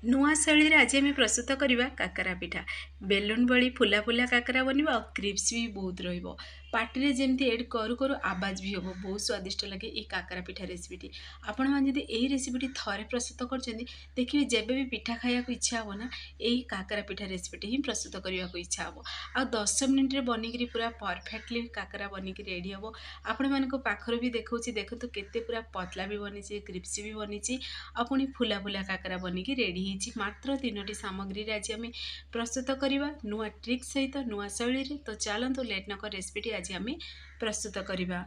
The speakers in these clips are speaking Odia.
ନୂଆ ଶୈଳୀରେ ଆଜି ଆମେ ପ୍ରସ୍ତୁତ କରିବା କାକରା ପିଠା। ବେଲୁନ ଭଳି ଫୁଲା ଫୁଲା କାକରା ବନିବ ଆଉ କ୍ରିପ୍ସ ବି ବହୁତ ରହିବ। ପାଟିରେ ଯେମିତି ଏଡ଼୍ କରୁ କରୁ ଆବାଜ ବି ହେବ। ବହୁତ ସ୍ୱାଦିଷ୍ଟ ଲାଗେ ଏଇ କାକରା ପିଠା ରେସିପିଟି। ଆପଣମାନେ ଯଦି ଏହି ରେସିପିଟି ଥରେ ପ୍ରସ୍ତୁତ କରିଛନ୍ତି, ଦେଖିବେ ଯେବେ ବି ପିଠା ଖାଇବାକୁ ଇଚ୍ଛା ହେବ ନା, ଏଇ କାକରା ପିଠା ରେସିପିଟି ହିଁ ପ୍ରସ୍ତୁତ କରିବାକୁ ଇଚ୍ଛା ହେବ। ଆଉ 10 ମିନିଟ୍ରେ ବନିକିରି ପୁରା ପରଫେକ୍ଟଲି କାକରା ବନିକି ରେଡ଼ି ହେବ। ଆପଣମାନଙ୍କ ପାଖରୁ ବି ଦେଖାଉଛି, ଦେଖନ୍ତୁ କେତେ ପୁରା ପତଲା ବି ବନିଛି, କ୍ରିପ୍ସି ବି ବନିଛି ଆଉ ପୁଣି ଫୁଲା ଫୁଲା କାକରା ବନିକି ରେଡ଼ି ହେଇଛି। ମାତ୍ର 3ଟି ସାମଗ୍ରୀରେ ଆଜି ଆମେ ପ୍ରସ୍ତୁତ କରିବା ନୂଆ ଟ୍ରିକ୍ ସହିତ, ନୂଆ ଶୈଳୀରେ। ତ ଚାଲନ୍ତୁ, ଲେଟ୍ ନକରି ରେସିପିଟି ଆଜି ଆମେ ପ୍ରସ୍ତୁତ କରିବା।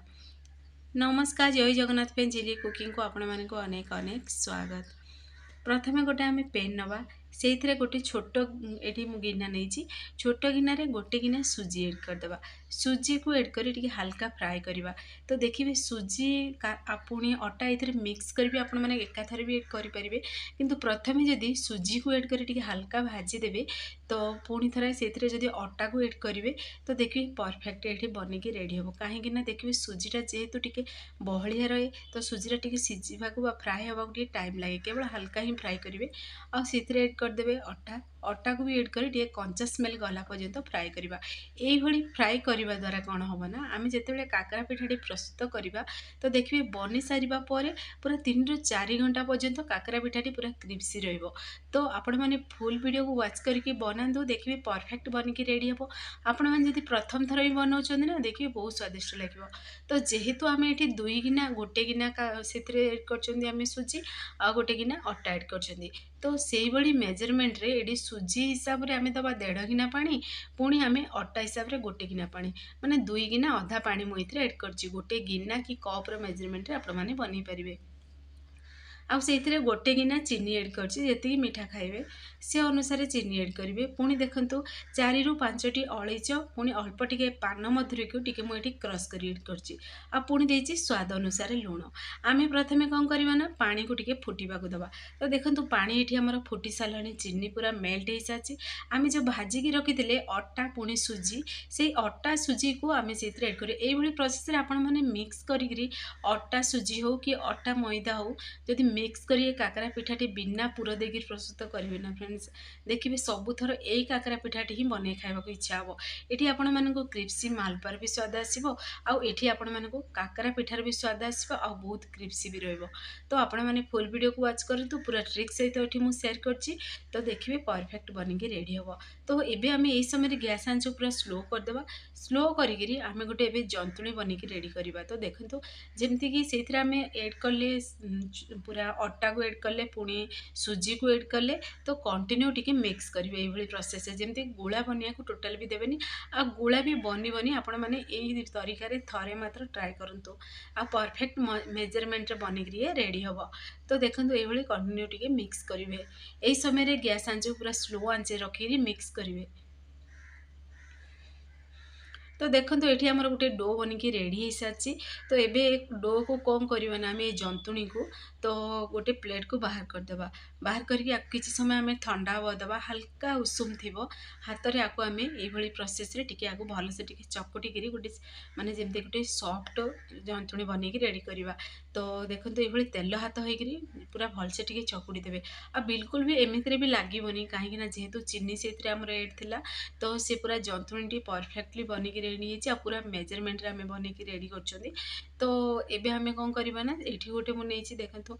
ନମସ୍କାର, ଜୟ ଜଗନ୍ନାଥ। ପାଇଁ ଜିଲି କୁକିଂକୁ ଆପଣମାନଙ୍କୁ ଅନେକ ଅନେକ ସ୍ୱାଗତ। ପ୍ରଥମେ ଗୋଟେ ଆମେ ପେନ୍ ନେବା, ସେଇଥିରେ ଗୋଟେ ଛୋଟ, ଏଠି ମୁଁ ଗିନା ନେଇଛି, ଛୋଟ ଗିନାରେ ଗୋଟେ ଗିନା ସୁଜି ଏଡ଼୍ କରିଦେବା। ସୁଜିକୁ ଏଡ଼୍ କରି ଟିକେ ହାଲକା ଫ୍ରାଏ କରିବା। ତ ଦେଖିବେ ସୁଜି ପୁଣି ଅଟା ଏଥିରେ ମିକ୍ସ କରିବି, ଆପଣମାନେ ଏକାଥରେ ବି ଏଡ଼୍ କରିପାରିବେ। କିନ୍ତୁ ପ୍ରଥମେ ଯଦି ସୁଜିକୁ ଏଡ଼୍ କରି ଟିକେ ହାଲକା ଭାଜିଦେବେ, ତ ପୁଣି ଥରେ ସେଥିରେ ଯଦି ଅଟାକୁ ଏଡ଼୍ କରିବେ, ତ ଦେଖିବେ ପରଫେକ୍ଟ ଏଠି ବନିକି ରେଡ଼ି ହେବ। କାହିଁକି ନା ଦେଖିବେ ସୁଜିଟା ଯେହେତୁ ଟିକେ ବହଳିଆ ରହେ, ତ ସୁଜିଟା ଟିକେ ସିଝିବାକୁ ବା ଫ୍ରାଏ ହେବାକୁ ଟିକେ ଟାଇମ୍ ଲାଗେ। କେବଳ ହାଲକା ହିଁ ଫ୍ରାଏ କରିବେ ଆଉ ସେଥିରେ ଏଡ଼୍ କରିଦେବେ ଅଟା। ଅଟାକୁ ବି ଏଡ଼୍ କରି ଟିକେ କଞ୍ଚା ସ୍ମେଲ୍ ଗଲା ପର୍ଯ୍ୟନ୍ତ ଫ୍ରାଏ କରିବା। ଏଇଭଳି ଫ୍ରାଏ କରିବା ଦ୍ୱାରା କ'ଣ ହେବ ନା, ଆମେ ଯେତେବେଳେ କାକରା ପିଠାଟି ପ୍ରସ୍ତୁତ କରିବା, ତ ଦେଖିବେ ବନି ସାରିବା ପରେ ପୁରା 3ରୁ 4 ଘଣ୍ଟା ପର୍ଯ୍ୟନ୍ତ କାକରା ପିଠାଟି ପୁରା କ୍ରିପ୍ସି ରହିବ। ତ ଆପଣମାନେ ଫୁଲ୍ ଭିଡ଼ିଓକୁ ୱାଚ୍ କରିକି ବନାନ୍ତୁ, ଦେଖିବେ ପରଫେକ୍ଟ ବନିକି ରେଡ଼ି ହେବ। ଆପଣମାନେ ଯଦି ପ୍ରଥମ ଥର ବି ବନାଉଛନ୍ତି ନା, ଦେଖିବେ ବହୁତ ସ୍ୱାଦିଷ୍ଟ ଲାଗିବ। ତ ଯେହେତୁ ଆମେ ଏଠି 2 ଗିନା, ଗୋଟେ ଗିନା ସେଥିରେ ଏଡ଼୍ କରିଛନ୍ତି ଆମେ ସୁଜି ଆଉ ଗୋଟେ ଗିନା ଅଟା ଏଡ଼୍ କରିଛନ୍ତି, ତ ସେଇଭଳି ମେଜରମେଣ୍ଟରେ ଏଠି ସୁଜି ହିସାବରେ ଆମେ ଦେବା ଦେଢ଼ ଗିନା ପାଣି, ପୁଣି ଆମେ ଅଟା ହିସାବରେ ଗୋଟେ ଗିନା ପାଣି, ମାନେ 2 ଗିନା ଅଧା ପାଣି ମୁଁ ଏଥିରେ ଏଡ଼୍ କରିଛି। ଗୋଟେ ଗିନା କି କପ୍ର ମେଜରମେଣ୍ଟରେ ଆପଣମାନେ ବନେଇ ପାରିବେ। ଆଉ ସେଇଥିରେ ଗୋଟେ ଗିନା ଚିନି ଏଡ଼୍ କରିଛି। ଯେତିକି ମିଠା ଖାଇବେ ସେ ଅନୁସାରେ ଚିନି ଏଡ଼୍ କରିବେ। ପୁଣି ଦେଖନ୍ତୁ 4ରୁ 5ଟି ଅଳେଇଚ, ପୁଣି ଅଳ୍ପ ଟିକେ ପାନ ମଧୁରୀକୁ ଟିକେ ମୁଁ ଏଠି କ୍ରସ୍ କରି ଏଡ଼୍ କରିଛି ଆଉ ପୁଣି ଦେଇଛି ସ୍ୱାଦ ଅନୁସାରେ ଲୁଣ। ଆମେ ପ୍ରଥମେ କ'ଣ କରିବା ନା, ପାଣିକୁ ଟିକେ ଫୁଟିବାକୁ ଦେବା। ତ ଦେଖନ୍ତୁ ପାଣି ଏଠି ଆମର ଫୁଟି ସାରିଲାଣି, ଚିନି ପୁରା ମେଲ୍ଟ ହେଇସାରିଛି। ଆମେ ଯେଉଁ ଭାଜିକି ରଖିଥିଲେ ଅଟା ପୁଣି ସୁଜି, ସେଇ ଅଟା ସୁଜିକୁ ଆମେ ସେଇଥିରେ ଏଡ଼୍ କରିବା। ଏଇଭଳି ପ୍ରୋସେସ୍ରେ ଆପଣମାନେ ମିକ୍ସ କରିକିରି ଅଟା ସୁଜି ହେଉ କି ଅଟା ମଇଦା ହେଉ, ଯଦି ମିକ୍ସ କରି ଏ କାକରା ପିଠାଟି ବିନା ପୁର ଦେଇକି ପ୍ରସ୍ତୁତ କରିବେ ନା ଫ୍ରେଣ୍ଡସ୍, ଦେଖିବେ ସବୁଥର ଏଇ କାକରା ପିଠାଟି ହିଁ ବନେଇ ଖାଇବାକୁ ଇଚ୍ଛା ହେବ। ଏଠି ଆପଣମାନଙ୍କୁ କ୍ରିପ୍ସି ମାଲପାର ବି ସ୍ୱାଦ ଆସିବ ଆଉ ଏଠି ଆପଣମାନଙ୍କୁ କାକରା ପିଠାର ବି ସ୍ୱାଦ ଆସିବ ଆଉ ବହୁତ କ୍ରିପ୍ସି ବି ରହିବ। ତ ଆପଣମାନେ ଫୁଲ୍ ଭିଡ଼ିଓକୁ ୱାଚ୍ କରନ୍ତୁ, ପୁରା ଟ୍ରିକ୍ ସହିତ ଏଠି ମୁଁ ସେୟାର କରିଛି। ତ ଦେଖିବେ ପରଫେକ୍ଟ ବନିକି ରେଡ଼ି ହେବ। ତ ଏବେ ଆମେ ଏଇ ସମୟରେ ଗ୍ୟାସ୍ ଆଞ୍ଚ ପୁରା ସ୍ଲୋ କରିଦେବା। ସ୍ଲୋ କରିକିରି ଆମେ ଗୋଟେ ଏବେ ଜନ୍ତୁଣି ବନେଇକି ରେଡ଼ି କରିବା। ତ ଦେଖନ୍ତୁ ଯେମିତିକି ସେଇଥିରେ ଆମେ ଏଡ଼୍ କଲେ ପୁରା ଅଟାକୁ ଏଡ଼୍ କଲେ, ପୁଣି ସୁଜିକୁ ଏଡ଼୍ କଲେ, ତ କଣ୍ଟିନ୍ୟୁ ଟିକେ ମିକ୍ସ କରିବେ ଏଇଭଳି ପ୍ରୋସେସ୍ରେ। ଯେମିତି ଗୁଳା ବନିବାକୁ ଟୋଟାଲ୍ ବି ଦେବେନି ଆଉ ଗୁଳା ବି ବନିବନି। ଆପଣମାନେ ଏଇ ତରିକାରେ ଥରେ ମାତ୍ର ଟ୍ରାଏ କରନ୍ତୁ ଆଉ ପରଫେକ୍ଟ ମେଜରମେଣ୍ଟରେ ବନିକିରି ଇଏ ରେଡ଼ି ହେବ। ତ ଦେଖନ୍ତୁ ଏଇଭଳି କଣ୍ଟିନ୍ୟୁ ଟିକେ ମିକ୍ସ କରିବେ। ଏଇ ସମୟରେ ଗ୍ୟାସ୍ ଆଞ୍ଚକୁ ପୁରା ସ୍ଲୋ ଆଞ୍ଚରେ ରଖିକିରି ମିକ୍ସ କରିବେ। ତ ଦେଖନ୍ତୁ ଏଠି ଆମର ଗୋଟେ do ବନିକି ରେଡ଼ି ହେଇସାରିଛି। ତ ଏବେ ଡୋକୁ କ'ଣ କରିବା ନା, ଆମେ ଏ ଜନ୍ତୁଣୀକୁ ତ ଗୋଟେ ପ୍ଲେଟ୍କୁ ବାହାର କରିଦେବା। ବାହାର କରିକି ଆକୁ କିଛି ସମୟ ଆମେ ଥଣ୍ଡା ହେବାକୁ ଦେବା। ହାଲକା ଉଷୁମ ଥିବ, ହାତରେ ଆକୁ ଆମେ ଏଇଭଳି ପ୍ରୋସେସ୍ରେ ଟିକେ ଆକୁ ଭଲସେ ଟିକେ ଚକୁଟିକିରି ଗୋଟେ ମାନେ ଯେମିତି ଗୋଟେ ସଫ୍ଟ ଜନ୍ତୁଣୀ ବନେଇକି ରେଡ଼ି କରିବା। ତ ଦେଖନ୍ତୁ ଏଇଭଳି ତେଲ ହାତ ହେଇକିରି ପୁରା ଭଲସେ ଟିକେ ଚକୁଟି ଦେବେ ଆଉ ବିଲକୁଲ ବି ଏମିତିରେ ବି ଲାଗିବନି, କାହିଁକି ନା ଯେହେତୁ ଚିନି ସେଇଥିରେ ଆମର ଏଡ଼୍ ଥିଲା, ତ ସେ ପୁରା ଜନ୍ତୁଣୀଟି ପରଫେକ୍ଟଲି ବନିକି ରେଡ଼ି ହେଇଛି ଆଉ ପୁରା ମେଜରମେଣ୍ଟରେ ଆମେ ବନେଇକି ରେଡ଼ି କରିଛନ୍ତି। ତ ଏବେ ଆମେ କ'ଣ କରିବା ନା, ଏଇଠି ଗୋଟେ ମୁଁ ନେଇଛି, ଦେଖନ୍ତୁ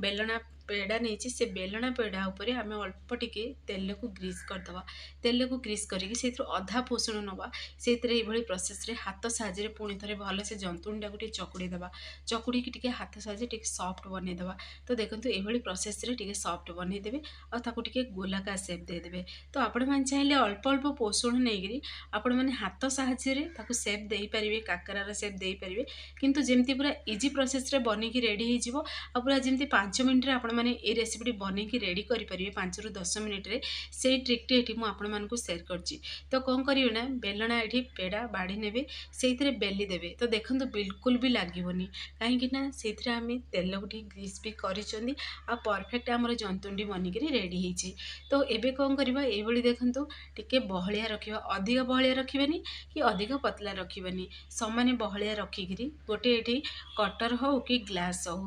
ବେଲଣା ପେଡ଼ା ନେଇଛି। ସେ ବେଲଣା ପେଡ଼ା ଉପରେ ଆମେ ଅଳ୍ପ ଟିକେ ତେଲକୁ ଗ୍ରୀସ୍ କରିଦେବା। ତେଲକୁ ଗ୍ରୀସ୍ କରିକି ସେଇଥିରୁ ଅଧା ପୋଷଣ ନେବା। ସେଇଥିରେ ଏଇଭଳି ପ୍ରୋସେସ୍ରେ ହାତ ସାହାଯ୍ୟରେ ପୁଣି ଥରେ ଭଲସେ ଜନ୍ତୁଣୀଟାକୁ ଟିକେ ଚକୁଡ଼ି ଦେବା। ଚକୁଡ଼ିକି ଟିକେ ହାତ ସାହାଯ୍ୟରେ ଟିକେ ସଫ୍ଟ ବନେଇଦେବା। ତ ଦେଖନ୍ତୁ ଏଇଭଳି ପ୍ରୋସେସ୍ରେ ଟିକେ ସଫ୍ଟ ବନେଇଦେବେ ଆଉ ତାକୁ ଟିକେ ଗୋଲାକାର ସେପ୍ ଦେଇଦେବେ। ତ ଆପଣମାନେ ଚାହିଁଲେ ଅଳ୍ପ ଅଳ୍ପ ପୋଷଣ ନେଇକିରି ଆପଣମାନେ ହାତ ସାହାଯ୍ୟରେ ତାକୁ ସେପ୍ ଦେଇପାରିବେ, କାକରାର ସେପ୍ ଦେଇପାରିବେ। କିନ୍ତୁ ଯେମିତି ପୁରା ଇଜି ପ୍ରୋସେସ୍ରେ ବନେଇକି ରେଡ଼ି ହେଇଯିବ ଆଉ ପୁରା ଯେମିତି 5 ମିନିଟ୍ରେ ଆପଣମାନେ ଏଇ ରେସିପିଟି ବନେଇକି ରେଡ଼ି କରିପାରିବେ, 5ରୁ 10 ମିନିଟ୍ରେ, ସେଇ ଟ୍ରିକ୍ଟି ଏଠି ମୁଁ ଆପଣମାନଙ୍କୁ ସେୟାର କରିଛି। ତ କ'ଣ କରିବେ ନା, ବେଲଣା ଏଠି ପେଡ଼ା ବାଢ଼ି ନେବେ, ସେଇଥିରେ ବେଲି ଦେବେ। ତ ଦେଖନ୍ତୁ ବିଲକୁଲ ବି ଲାଗିବନି, କାହିଁକି ନା ସେଇଥିରେ ଆମେ ତେଲକୁ ଟିକେ ଗ୍ରୀସ୍ ବି କରିଛନ୍ତି ଆଉ ପରଫେକ୍ଟ ଆମର ଜନ୍ତୁଣୀଟି ବନିକିରି ରେଡ଼ି ହେଇଛି। ତ ଏବେ କ'ଣ କରିବା? ଏଇଭଳି ଦେଖନ୍ତୁ ଟିକେ ବହଳିଆ ରଖିବା, ଅଧିକ ବହଳିଆ ରଖିବେନି କି ଅଧିକ ପତଲା ରଖିବେନି, ସମାନ ବହଳିଆ ରଖିକିରି ଗୋଟେ ଏଠି କଟର ହଉ କି ଗ୍ଲାସ୍ ହଉ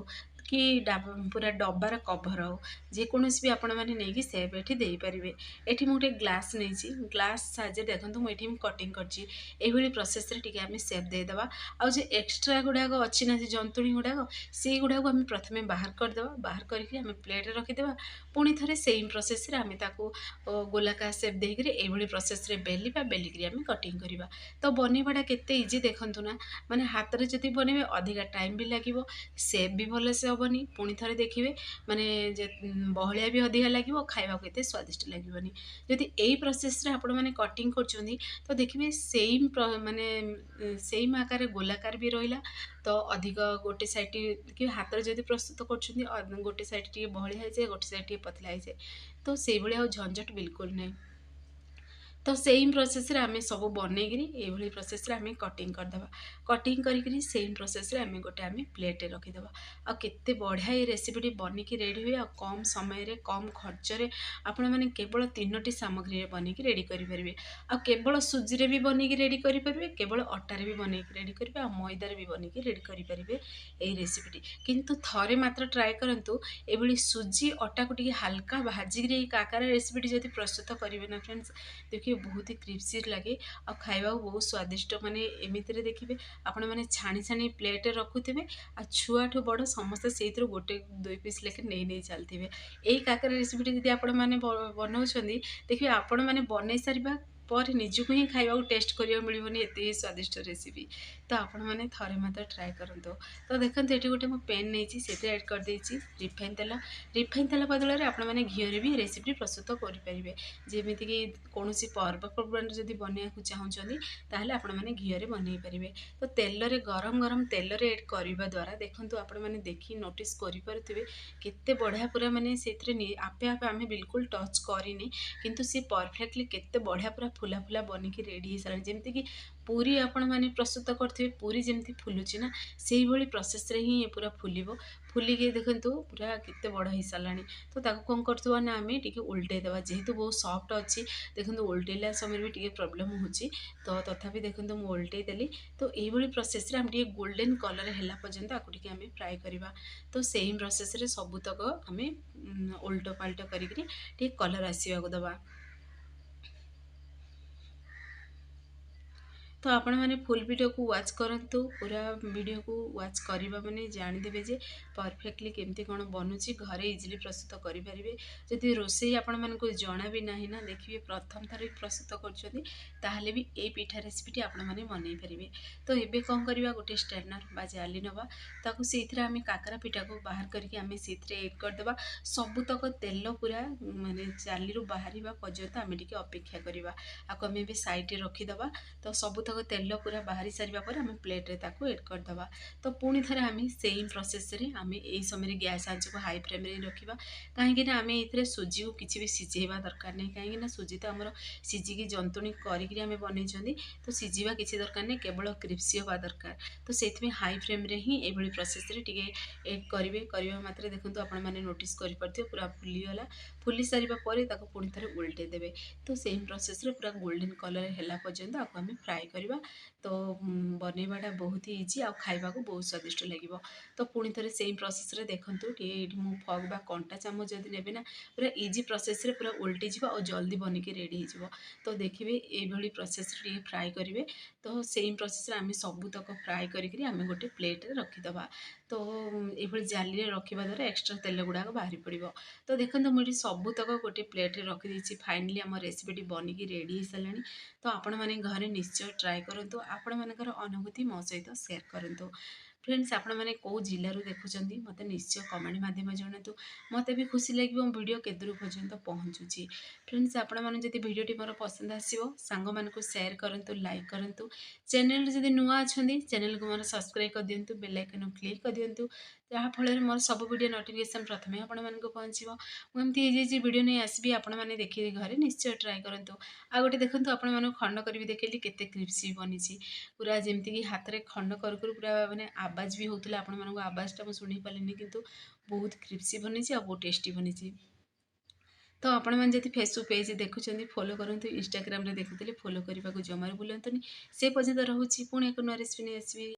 କି ପୁରା ଡବାର କଭର୍ ହେଉ, ଯେକୌଣସି ବି ଆପଣମାନେ ନେଇକି ସେପ୍ ଏଠି ଦେଇପାରିବେ। ଏଠି ମୁଁ ଗୋଟେ ଗ୍ଲାସ୍ ନେଇଛି। ଗ୍ଲାସ୍ ସାହାଯ୍ୟରେ ଦେଖନ୍ତୁ ମୁଁ ଏଠି ମୁଁ କଟିଂ କରିଛି। ଏଇଭଳି ପ୍ରୋସେସ୍ରେ ଟିକେ ଆମେ ସେପ୍ ଦେଇଦେବା। ଆଉ ଯେ ଏକ୍ସଟ୍ରା ଗୁଡ଼ାକ ଅଛି ନା, ସେ ଜନ୍ତୁଣୀ ଗୁଡ଼ାକ, ସେଇଗୁଡ଼ାକୁ ଆମେ ପ୍ରଥମେ ବାହାର କରିଦେବା। ବାହାର କରିକି ଆମେ ପ୍ଲେଟ୍ରେ ରଖିଦେବା। ପୁଣି ଥରେ ସେମ୍ ପ୍ରୋସେସ୍ରେ ଆମେ ତାକୁ ଗୋଲାକାର ସେପ୍ ଦେଇକିରି ଏଇଭଳି ପ୍ରୋସେସ୍ରେ ବେଲିବା, ବେଲିକିରି ଆମେ କଟିଂ କରିବା। ତ ବନେଇବାଟା କେତେ ଇଜି ଦେଖନ୍ତୁ ନା, ମାନେ ହାତରେ ଯଦି ବନେଇବେ ଅଧିକା ଟାଇମ୍ ବି ଲାଗିବ, ସେପ୍ ବି ଭଲସେ ହେବନି, ପୁଣି ଥରେ ଦେଖିବେ ମାନେ ଯେ ବହଳିଆ ବି ଅଧିକା ଲାଗିବ, ଖାଇବାକୁ ଏତେ ସ୍ୱାଦିଷ୍ଟ ଲାଗିବନି। ଯଦି ଏଇ ପ୍ରୋସେସ୍ରେ ଆପଣମାନେ କଟିଂ କରୁଛନ୍ତି ତ ଦେଖିବେ ସେମ୍ ମାନେ ସେମ୍ ଆକାରରେ ଗୋଲାକାର ବି ରହିଲା। ତ ଅଧିକ ଗୋଟେ ସାଇଡ଼୍ କି ହାତରେ ଯଦି ପ୍ରସ୍ତୁତ କରୁଛନ୍ତି, ଗୋଟେ ସାଇଡ଼୍ ଟିକେ ବହଳିଆ ହେଇଯାଏ, ଗୋଟେ ସାଇଡ଼୍ ଟିକେ ପତଳା ହେଇଯାଏ। ତ ସେଇଭଳି ଆଉ ଝଞ୍ଝଟ ବିଲକୁଲ ନାହିଁ। ତ ସେମ୍ ପ୍ରୋସେସ୍ରେ ଆମେ ସବୁ ବନେଇକିରି ଏଇଭଳି ପ୍ରୋସେସ୍ରେ ଆମେ କଟିଂ କରିଦେବା। କଟିଂ କରିକିରି ସେମ୍ ପ୍ରୋସେସ୍ରେ ଆମେ ଗୋଟେ ଆମେ ପ୍ଲେଟ୍ରେ ରଖିଦେବା। ଆଉ କେତେ ବଢ଼ିଆ ଏଇ ରେସିପିଟି ବନିକି ରେଡ଼ି ହୁଏ। ଆଉ କମ୍ ସମୟରେ, କମ୍ ଖର୍ଚ୍ଚରେ ଆପଣମାନେ କେବଳ 3ଟି ସାମଗ୍ରୀରେ ବନେଇକି ରେଡ଼ି କରିପାରିବେ। ଆଉ କେବଳ ସୁଜିରେ ବି ବନେଇକି ରେଡ଼ି କରିପାରିବେ, କେବଳ ଅଟାରେ ବି ବନେଇକି ରେଡ଼ି କରିବେ, ଆଉ ମଇଦାରେ ବି ବନେଇକି ରେଡ଼ି କରିପାରିବେ ଏଇ ରେସିପିଟି। କିନ୍ତୁ ଥରେ ମାତ୍ର ଟ୍ରାଏ କରନ୍ତୁ ଏଭଳି ସୁଜି ଅଟାକୁ ଟିକେ ହାଲକା ଭାଜିକିରି ଏଇ କାକରା ରେସିପିଟି ଯଦି ପ୍ରସ୍ତୁତ କରିବେ ନା ଫ୍ରେଣ୍ଡସ୍, ଦେଖିବେ ବହୁତ ହି କ୍ରିପ୍ସି ଲାଗେ ଆଉ ଖାଇବାକୁ ବହୁତ ସ୍ୱାଦିଷ୍ଟ। ମାନେ ଏମିତିରେ ଦେଖିବେ ଆପଣମାନେ ଛାଣି ଛାଣି ପ୍ଲେଟ୍ରେ ରଖୁଥିବେ, ଆଉ ଛୁଆଠୁ ବଡ଼ ସମସ୍ତେ ସେଇଥିରୁ ଗୋଟେ ଦୁଇ ପିସ୍ ଲେଖେ ନେଇ ନେଇ ଚାଲିଥିବେ। ଏଇ କାକରା ରେସିପିଟି ଯଦି ଆପଣମାନେ ବନାଉଛନ୍ତି, ଦେଖିବେ ଆପଣମାନେ ବନେଇ ସାରିବା ପରେ ନିଜକୁ ହିଁ ଖାଇବାକୁ ଟେଷ୍ଟ କରିବାକୁ ମିଳିବନି, ଏତେ ସ୍ୱାଦିଷ୍ଟ ରେସିପି। ତ ଆପଣମାନେ ଥରେ ମାତ୍ର ଟ୍ରାଏ କରନ୍ତୁ। ତ ଦେଖନ୍ତୁ ଏଠି ଗୋଟେ ମୁଁ ପ୍ୟାନ୍ ନେଇଛି, ସେଥିରେ ଆଡ଼୍ କରିଦେଇଛି ରିଫାଇନ୍ ତେଲ। ରିଫାଇନ୍ ତେଲ ବଦଳରେ ଆପଣମାନେ ଘିଅରେ ବି ରେସିପି ପ୍ରସ୍ତୁତ କରିପାରିବେ। ଯେମିତିକି କୌଣସି ପର୍ବପର୍ବାଣିରେ ଯଦି ବନେଇବାକୁ ଚାହୁଁଛନ୍ତି, ତାହେଲେ ଆପଣମାନେ ଘିଅରେ ବନେଇ ପାରିବେ। ତ ତେଲରେ, ଗରମ ଗରମ ତେଲରେ ଏଡ଼୍ କରିବା ଦ୍ୱାରା ଦେଖନ୍ତୁ ଆପଣମାନେ ଦେଖି ନୋଟିସ୍ କରିପାରୁଥିବେ କେତେ ବଢ଼ିଆ ପୁରା ମାନେ ସେଥିରେ ଆପେ ଆପେ, ଆମେ ବିଲକୁଲ ଟଚ୍ କରିନି, କିନ୍ତୁ ସିଏ ପରଫେକ୍ଟଲି କେତେ ବଢ଼ିଆ ପୁରା ଫୁଲା ଫୁଲା ବନିକି ରେଡ଼ି ହେଇସାରିଲାଣି। ଯେମିତିକି ପୁରୀ ଆପଣମାନେ ପ୍ରସ୍ତୁତ କରିଥିବେ, ପୁରୀ ଯେମିତି ଫୁଲୁଛି ନା, ସେଇଭଳି ପ୍ରୋସେସ୍ରେ ହିଁ ଏ ପୁରା ଫୁଲିବ। ଫୁଲିକି ଦେଖନ୍ତୁ ପୁରା କେତେ ବଡ଼ ହେଇସାରିଲାଣି। ତ ତାକୁ କ'ଣ କରୁଥିବା ନା, ଆମେ ଟିକେ ଓଲଟେଇ ଦେବା। ଯେହେତୁ ବହୁତ ସଫ୍ଟ ଅଛି, ଦେଖନ୍ତୁ ଓଲଟେଇଲା ସମୟରେ ବି ଟିକେ ପ୍ରୋବ୍ଲେମ୍ ହେଉଛି। ତ ତଥାପି ଦେଖନ୍ତୁ ମୁଁ ଓଲଟେଇ ଦେଲି। ତ ଏଇଭଳି ପ୍ରୋସେସ୍ରେ ଆମେ ଟିକେ ଗୋଲ୍ଡେନ୍ କଲର୍ ହେଲା ପର୍ଯ୍ୟନ୍ତ ଆକୁ ଟିକେ ଆମେ ଫ୍ରାଏ କରିବା। ତ ସେମ୍ ପ୍ରୋସେସ୍ରେ ସବୁତକ ଆମେ ଓଲଟ ପାଲଟ କରିକିରି ଟିକେ କଲର୍ ଆସିବାକୁ ଦେବା। ତ ଆପଣମାନେ ଫୁଲ୍ ଭିଡ଼ିଓକୁ ୱାଚ୍ କରନ୍ତୁ। ପୁରା ଭିଡ଼ିଓକୁ ୱାଚ୍ କରିବା ମାନେ ଜାଣିଦେବେ ଯେ ପରଫେକ୍ଟଲି କେମିତି କ'ଣ ବନୁଛି, ଘରେ ଇଜିଲି ପ୍ରସ୍ତୁତ କରିପାରିବେ। ଯଦି ରୋଷେଇ ଆପଣମାନଙ୍କୁ ଜଣା ବି ନାହିଁ ନା, ଦେଖିବେ ପ୍ରଥମ ଥର ବି ପ୍ରସ୍ତୁତ କରୁଛନ୍ତି, ତାହେଲେ ବି ଏଇ ପିଠା ରେସିପିଟି ଆପଣମାନେ ବନେଇ ପାରିବେ। ତ ଏବେ କ'ଣ କରିବା? ଗୋଟେ ଷ୍ଟ୍ରେନର୍ ବା ଜାଲି ନେବା, ତାକୁ ସେଇଥିରେ ଆମେ କାକରା ପିଠାକୁ ବାହାର କରିକି ଆମେ ସେଇଥିରେ ଏଡ଼୍ କରିଦେବା। ସବୁତକ ତେଲ ପୁରା ମାନେ ଜାଲିରୁ ବାହାରିବା ପର୍ଯ୍ୟନ୍ତ ଆମେ ଟିକେ ଅପେକ୍ଷା କରିବା। ଆକୁ ଆମେ ଏବେ ସାଇଡ଼୍ରେ ରଖିଦେବା। ତ ସବୁତକ ତେଲ ପୁରା ବାହାରି ସାରିବା ପରେ ଆମେ ପ୍ଲେଟ୍ରେ ତାକୁ ଏଡ଼୍ କରିଦେବା। ତ ପୁଣି ଥରେ ଆମେ ସେମ୍ ପ୍ରୋସେସ୍ରେ ଆମେ ଏଇ ସମୟରେ ଗ୍ୟାସ୍ ଆଞ୍ଚକୁ ହାଇ ଫ୍ଲେମ୍ରେ ରଖିବା, କାହିଁକିନା ଆମେ ଏଇଥିରେ ସୁଜିକୁ କିଛି ବି ସିଝେଇବା ଦରକାର ନାହିଁ, କାହିଁକିନା ସୁଜି ତ ଆମର ସିଝିକି ଜନ୍ତୁଣୀ କରିକିରି ଆମେ ବନେଇଛନ୍ତି। ତ ସିଝିବା କିଛି ଦରକାର ନାହିଁ, କେବଳ କ୍ରିପ୍ସି ହେବା ଦରକାର। ତ ସେଇଥିପାଇଁ ହାଇ ଫ୍ଲେମ୍ରେ ହିଁ ଏଇଭଳି ପ୍ରୋସେସ୍ରେ ଟିକେ ଏଡ଼୍ କରିବେ। କରିବା ମାତ୍ରେ ଦେଖନ୍ତୁ ଆପଣମାନେ ନୋଟିସ୍ କରିପାରୁଥିବେ ପୁରା ଫୁଲିଗଲା। ଫୁଲି ସାରିବା ପରେ ତାକୁ ପୁଣି ଥରେ ଓଲଟେଇ ଦେବେ। ତ ସେମ୍ ପ୍ରୋସେସ୍ରେ ପୁରା ଗୋଲ୍ଡେନ୍ କଲର୍ ହେଲା ପର୍ଯ୍ୟନ୍ତ ଆକୁ ଆମେ ଫ୍ରାଏ କରିବା। ତ ବନେଇବାଟା ବହୁତ ହି ଇଜି ଆଉ ଖାଇବାକୁ ବହୁତ ସ୍ୱାଦିଷ୍ଟ ଲାଗିବ। ତ ପୁଣି ଥରେ ସେମ୍ ପ୍ରୋସେସ୍ରେ ଦେଖନ୍ତୁ ଟିକେ ଏଇଠି ମୁଁ ଫକ୍ ବା କଣ୍ଟା ଚାମଚ ଯଦି ନେବେ ନା, ପୁରା ଇଜି ପ୍ରୋସେସ୍ରେ ପୁରା ଓଲଟିଯିବ ଆଉ ଜଲ୍ଦି ବନିକି ରେଡ଼ି ହେଇଯିବ। ତ ଦେଖିବେ ଏଇଭଳି ପ୍ରୋସେସ୍ରେ ଟିକେ ଫ୍ରାଏ କରିବେ। ତ ସେମ୍ ପ୍ରୋସେସ୍ରେ ଆମେ ସବୁତକ ଫ୍ରାଏ କରିକିରି ଆମେ ଗୋଟେ ପ୍ଲେଟ୍ରେ ରଖିଦେବା। ତ ଏଇଭଳି ଜାଲିରେ ରଖିବା ଦ୍ୱାରା ଏକ୍ସଟ୍ରା ତେଲ ଗୁଡ଼ାକ ବାହାରି ପଡ଼ିବ। ତ ଦେଖନ୍ତୁ ମୁଁ ଏଠି ସବୁତକ ଗୋଟେ ପ୍ଲେଟ୍ରେ ରଖିଦେଇଛି। ଫାଇନାଲି ଆମ ରେସିପିଟି ବନିକି ରେଡ଼ି ହେଇସାରିଲାଣି। ତ ଆପଣମାନେ ଘରେ ନିଶ୍ଚୟ ଟ୍ରାଏ କରନ୍ତୁ, ଆପଣମାନଙ୍କର ଅନୁଭୂତି ମୋ ସହିତ ସେୟାର କରନ୍ତୁ। ଫ୍ରେଣ୍ଡସ୍, ଆପଣମାନେ କେଉଁ ଜିଲ୍ଲାରୁ ଦେଖୁଛନ୍ତି ମୋତେ ନିଶ୍ଚୟ କମେଣ୍ଟ ମାଧ୍ୟମରେ ଜଣାନ୍ତୁ। ମୋତେ ବି ଖୁସି ଲାଗିବ ମୋ ଭିଡ଼ିଓ କେତେ ଦୂର ପର୍ଯ୍ୟନ୍ତ ପହଞ୍ଚୁଛି। ଫ୍ରେଣ୍ଡସ୍, ଆପଣମାନେ ଯଦି ଭିଡ଼ିଓଟି ମୋର ପସନ୍ଦ ଆସିବ, ସାଙ୍ଗମାନଙ୍କୁ ସେୟାର କରନ୍ତୁ, ଲାଇକ୍ କରନ୍ତୁ। ଚ୍ୟାନେଲରେ ଯଦି ନୂଆ ଅଛନ୍ତି, ଚ୍ୟାନେଲକୁ ମୋର ସବସ୍କ୍ରାଇବ୍ କରିଦିଅନ୍ତୁ, ବେଲ୍ ଆଇକନ୍ କ୍ଲିକ୍ କରିଦିଅନ୍ତୁ, ଯାହାଫଳରେ ମୋର ସବୁ ଭିଡ଼ିଓ ନୋଟିଫିକେସନ୍ ପ୍ରଥମେ ଆପଣମାନଙ୍କୁ ପହଞ୍ଚିବ। ମୁଁ ଏମିତି ହେଇଯାଇଛି ଭିଡ଼ିଓ ନେଇ ଆସିବି, ଆପଣମାନେ ଦେଖିକି ଘରେ ନିଶ୍ଚୟ ଟ୍ରାଏ କରନ୍ତୁ। ଆଉ ଗୋଟେ ଦେଖନ୍ତୁ, ଆପଣମାନଙ୍କୁ ଖଣ୍ଡ କରିବି ଦେଖେଇଲି କେତେ କ୍ରିପ୍ସି ବନିଛି। ପୁରା ଯେମିତିକି ହାତରେ ଖଣ୍ଡ କରୁ କରୁ ପୁରା ମାନେ ଆବାଜ ବି ହେଉଥିଲା। ଆପଣମାନଙ୍କୁ ଆବାଜଟା ମୁଁ ଶୁଣେଇ ପାରିଲିନି, କିନ୍ତୁ ବହୁତ କ୍ରିପ୍ସି ବନିଛି ଆଉ ବହୁତ ଟେଷ୍ଟି ବନିଛି। ତ ଆପଣମାନେ ଯଦି ଫେସବୁକ୍ ପେଜ୍ ଦେଖୁଛନ୍ତି, ଫଲୋ କରନ୍ତୁ। ଇନଷ୍ଟାଗ୍ରାମରେ ଦେଖୁଥିଲେ ଫଲୋ କରିବାକୁ ଜମାରୁ ଭୁଲନ୍ତୁନି। ସେ ପର୍ଯ୍ୟନ୍ତ ରହୁଛି, ପୁଣି ଏକ ନୂଆ ରେସିପି ନେଇ ଆସିବି।